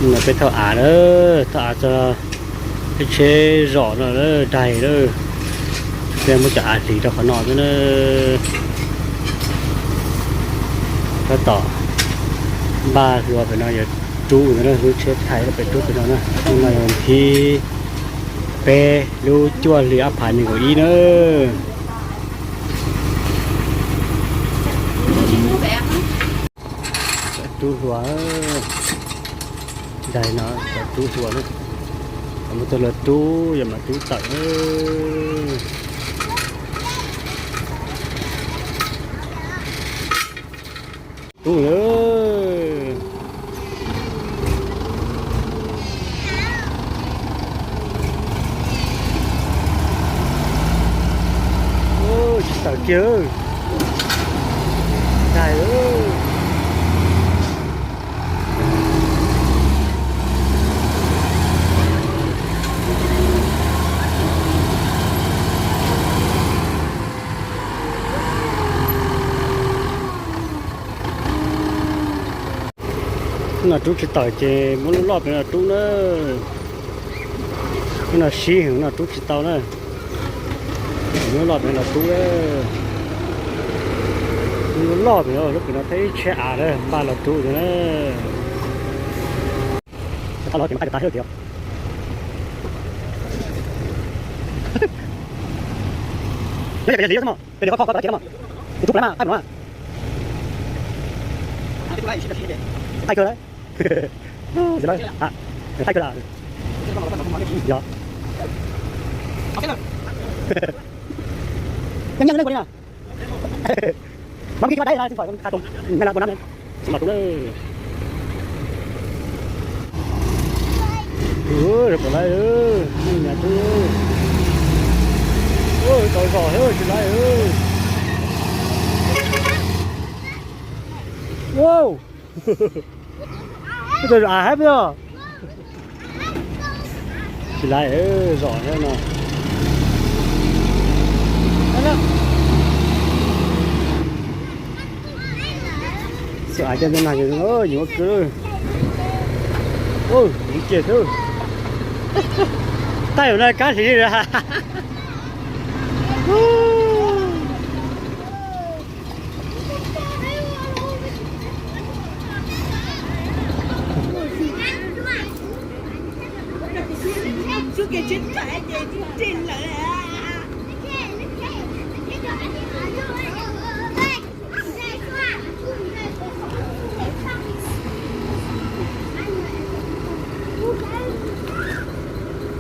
No peb thauj av na, thauj av txog peb tsheb zom no na, daig na. Peb muab cov av hliv rau qhov no xwb na. Tab tom npaj hlua pem no yuav rub no na, lub tsheb thaiv pem rub pem no na. Hnub no yog thib peb lub cuaj hli ob phav nees nkaum ib na. Rub hlua, daig no rub hlua na. Muab tau lawv rub yog mas rub tawm na. Rub lawm. Tsis tawm kiag. Daig. Lub no rub tsis tawm ces muab lub loj pem no rub na. Lub no sib heev no rub tsis tau na. Muab lub loj pem no rub. Lub loj pem no, lub pem no thaj ib tsheb av na, npaj los rub na. Nyob pem yog li xwb mas, pem li qhov qhov tau ces no mas. Kuv rub pem na, qaij pem no. Qaij kawg lawm. Qaij kawg lawm. Yog. Nyob nyob li no. Mắm kib kib dai no, tsis pom kha tus, nyob no tus nab, tsis pom tus na. Ua, pom lawm, nyab tub. Ua, tau zos thiab tsis lawm. Wow. Ua, tau zos hab yog. Tsis lawm, zos thiab no. Xwm av coj ntej no nyuaj kawg. Ua, nyuaj kiag xwb. Taij no kab hliv li.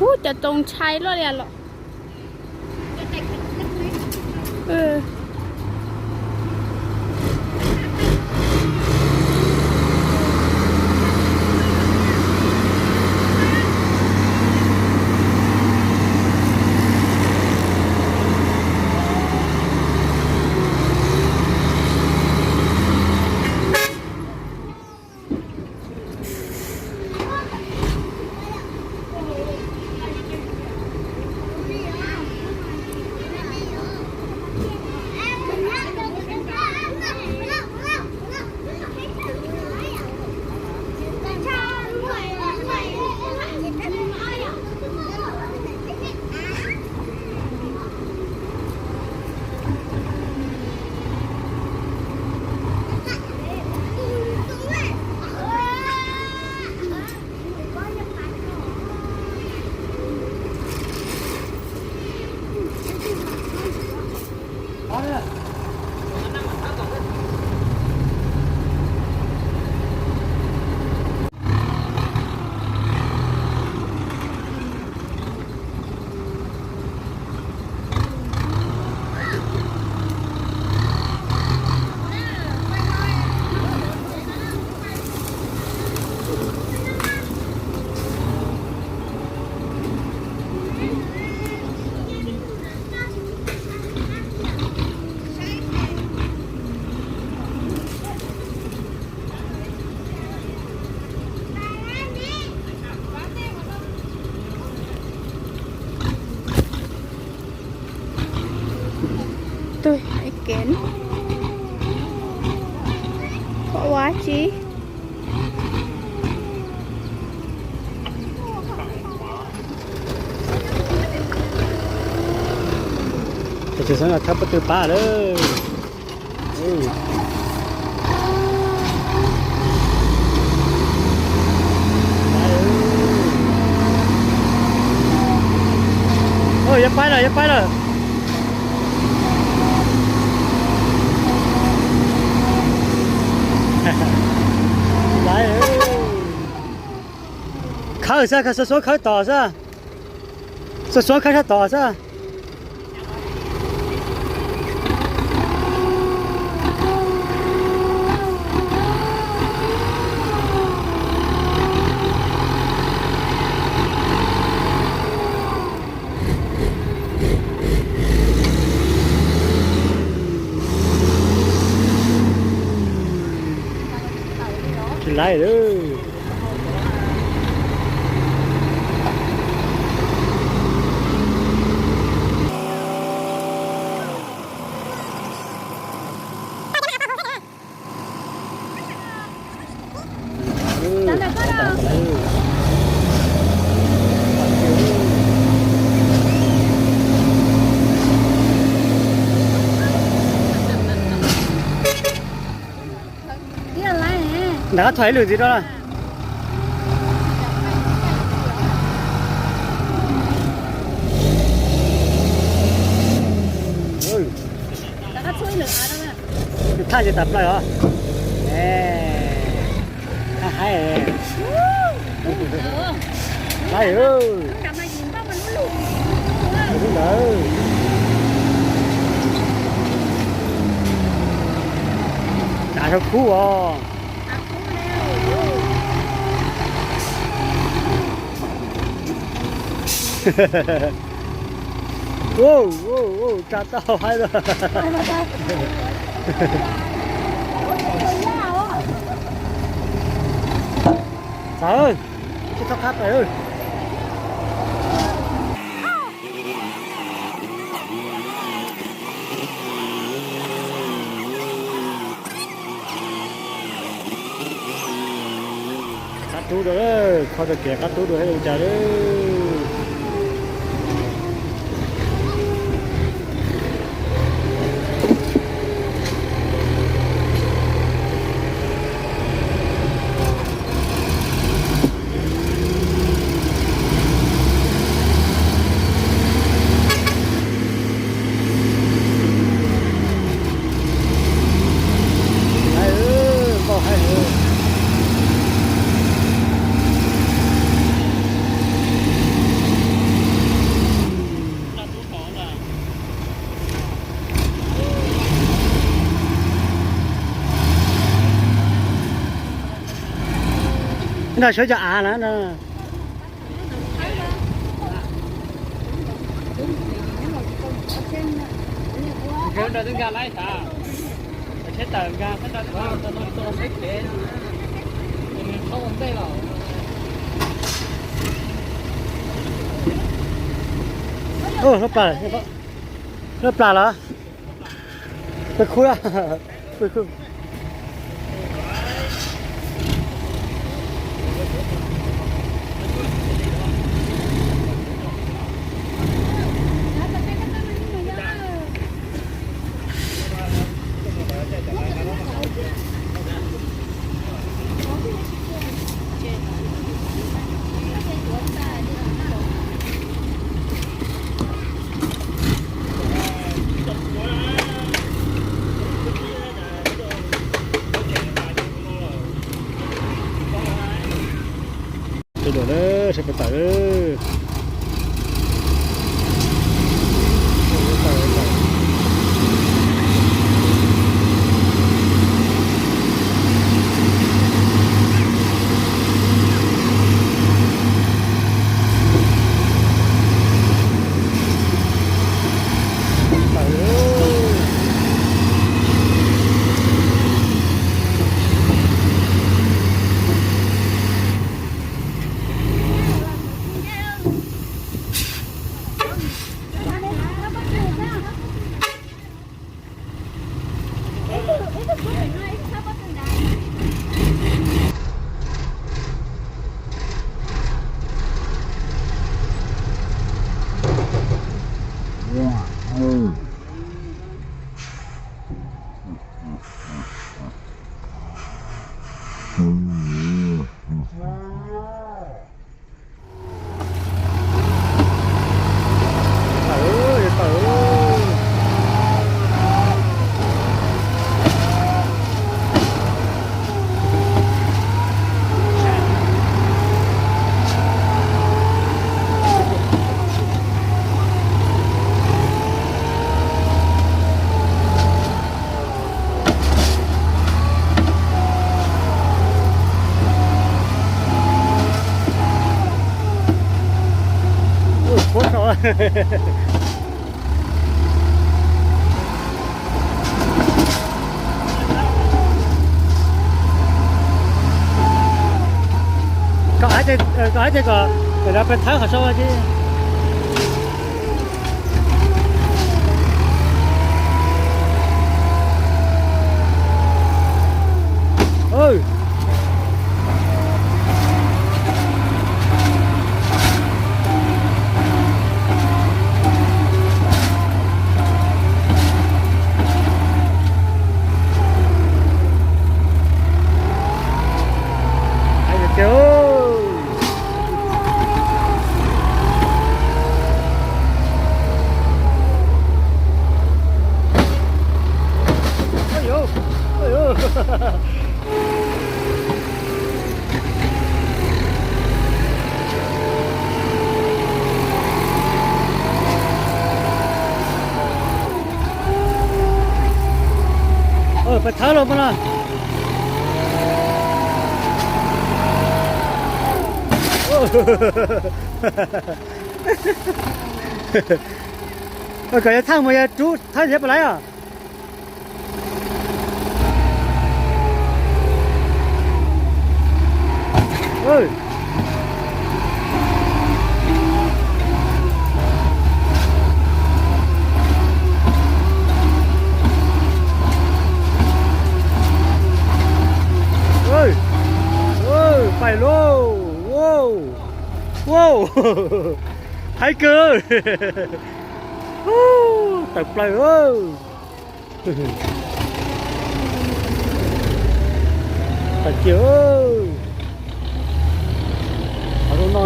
Ub, cov txoos ntshai luaj li los. Tug, ib kev, ua tsi? Tsis xav thawb pob tw pab lawm. Yuav pab lawm, yuav pab lawm. Khawb xwb, khawb xuav xuav khawb tom xwb. Xuav xuav khawb sab tom xwb. Tsis laib lawm. Nram qab thom ib lwm ntxiv rau na. Thaj ces tas plaws os. Haib haib. Laib. Lub ntawd. Tsav rau kub os. Tsa tau haib lawm. Txawm, tsis txhob qab pais. Qab tub dua, qhov tau kev qab tub dua thiab li cas lawm. Nrog sawv cov av na. Loj plas los? Pw khub. Pw khub. Tej duam na, sawv pem tawm. Koj hais tias, koj hais tias kom, kom lawv pes thawb qhov saud thiab. Pes thawb los mas na. Kom yog txhaj mus yog rub thawb thiab puas laib os. Pais lauj. Wow, wow. Haib kawg. Tawm plaws. Tawm kiag. Qhov no.